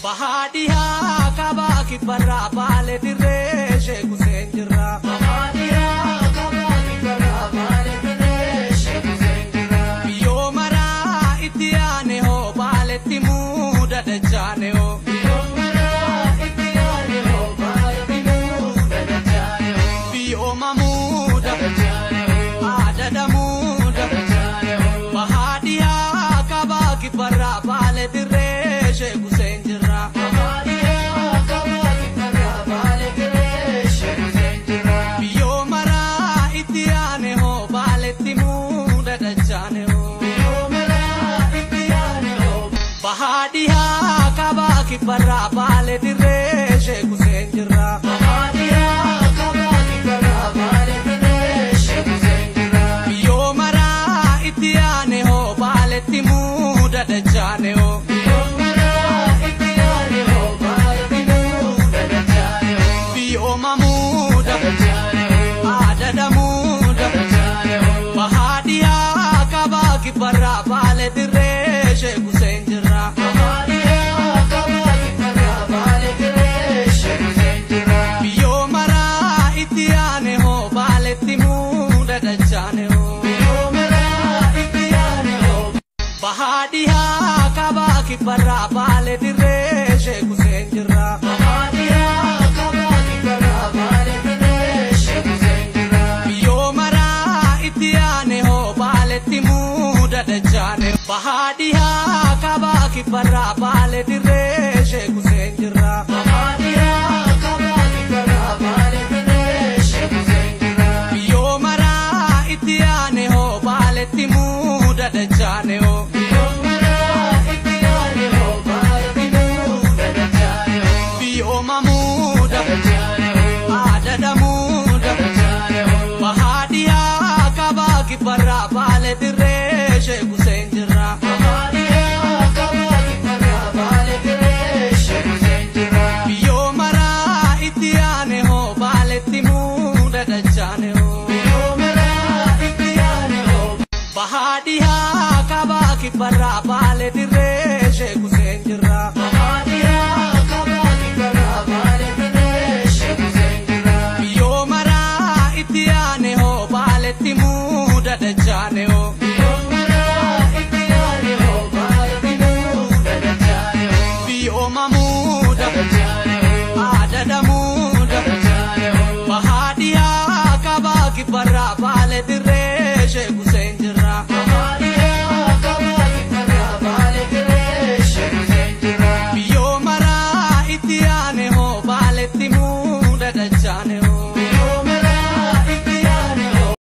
Bahaa dhihaa kaabaa kibbarraa Baalee dirree Sheek Huseen jirra. Bahaa dhihaa kaabaa kibbarraa Baalee dirree Sheek Huseen jirra. Biyyoo maraa itti yaane hoo Baaletti muuda dachaane hoo. Biyyoo maraa itti yaane hoo Baaletti muuda dachaane hoo. Biyyoo mamuuda dachaane hoo. Aadada muuda dachaane hoo. Bahaa dhihaa kaabaa kibbarraa Baalee dirree Sheek Huseen jirra. Bahaa dhihaa kaabaa kibbarraa Baalee dirree Sheek Huseen jirra. Biyyoo maraa itti yaane hoo Baaletti muuda dachaane hoo. Biyyoo maraa itti yaane hoo. Bahaa dhihaa kaabaa kibbarraa Baalee dirree Sheek Huseen jirra. Bahaa dhihaa kaabaa kibbarraa Baalee dirree Sheek Huseen jirra. Biyyoo maraa itti yaane hoo Baaletti muuda dachaane hoo. Biyyoo maraa itti yaane hoo Baaletti muuda dachaane hoo. Biyyoo mamuuda dachaane hoo. Aadada muuda dachaane hoo. Bahaa dhihaa kaabaa kibbarraa Baalee dirree Sheek Huseen jirra. Bahaa dhihaa kaabaa kibbarraa Baalee dirree Sheek Huseen jirra. Biyyoo maraa itti yaane hoo Baaletti muuda dachaane hoo. Biyyoo maraa itti yaane hoo. Bahaa dhihaa kaabaa kibbarraa Baalee dirree Sheek Huseen jirra. Bahaa dhihaa kaabaa kibbarraa Baalee dirree Sheek Huseen jirra. Biyyoo maraa itti yaane hoo Baaletti muuda dachaane. Bahaa dhihaa kaabaa kibbarraa Baalee dirree.